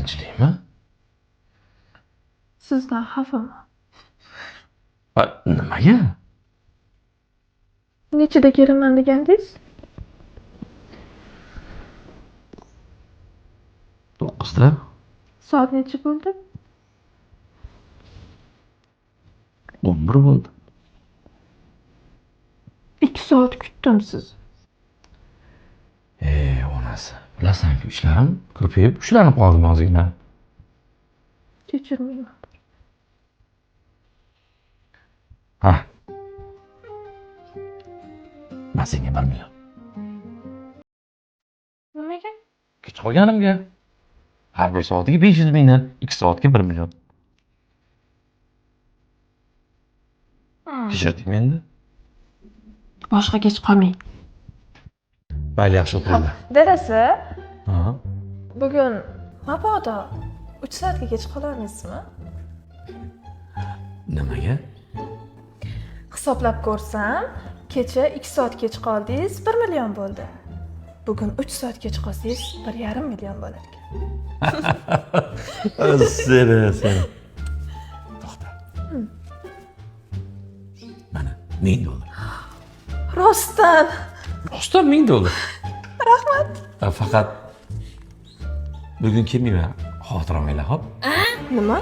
Tinchlikmi? Sizdan xafaman. Ha, nimaga? Nechida kelaman degandingiz? 9da. Soat necha bo'ldi? 11 bo'ldi. 2 soat kutdim sizni. Onasi, bilasan-ku, ishlarim ko'payib, ushlanib qoldim ozgina. Kechirmayman. Ha. Men senga 1 million. Nimaga? Kech qolganimga. Har bir soatiga 500 mingdan, 2 soatga 1 million. Kechirdingmi endi? Boshqa kech qolmang. Mayli, yaxshi o'tiringlar. Dadasi, Ha. bugun mabodo 3 soatga kech qololmaysizmi? Nimaga? Hisoblab ko'rsam, kecha 2 soat kech qoldingiz, 1 million bo'ldi. Bugun 3 soat kech qolsangiz, 1,5 million bo'lar ekan. Seni, seni. To'xta. Mana 1000 dollar. Rostdan. Rostdan 1000 dollar. Rahmat. Faqat bugun kelmayman. Xavotir olmanglar, xo'p? Nima?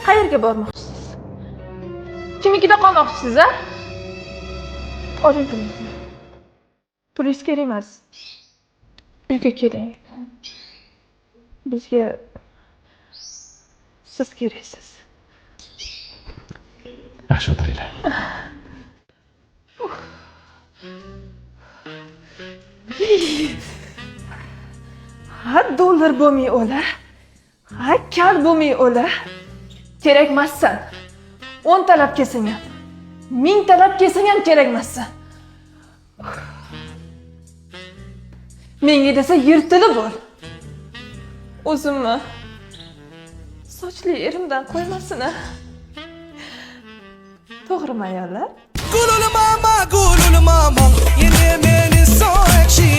Qayerga bormoqchisiz? Kimnikida qolmoqchisiz, a? Oling pulingizni. Pulingiz kerak emas. Uyga keling. Bizga siz keraksiz. Yaxshi o'tiringlar. Ha, dollar bo'lmay o'la. Ha, kal bo'lmay o'la. Kerakmassan. 10 talab kelsang ham, 1000 talab kelsang ham kerakmassan. Menga desa yirtilib bo'l. O'zimni sochli erimdan qo'ymasin a. To'g'rimi ayollar? Gulul mama, gulul mama, yine meni soçi.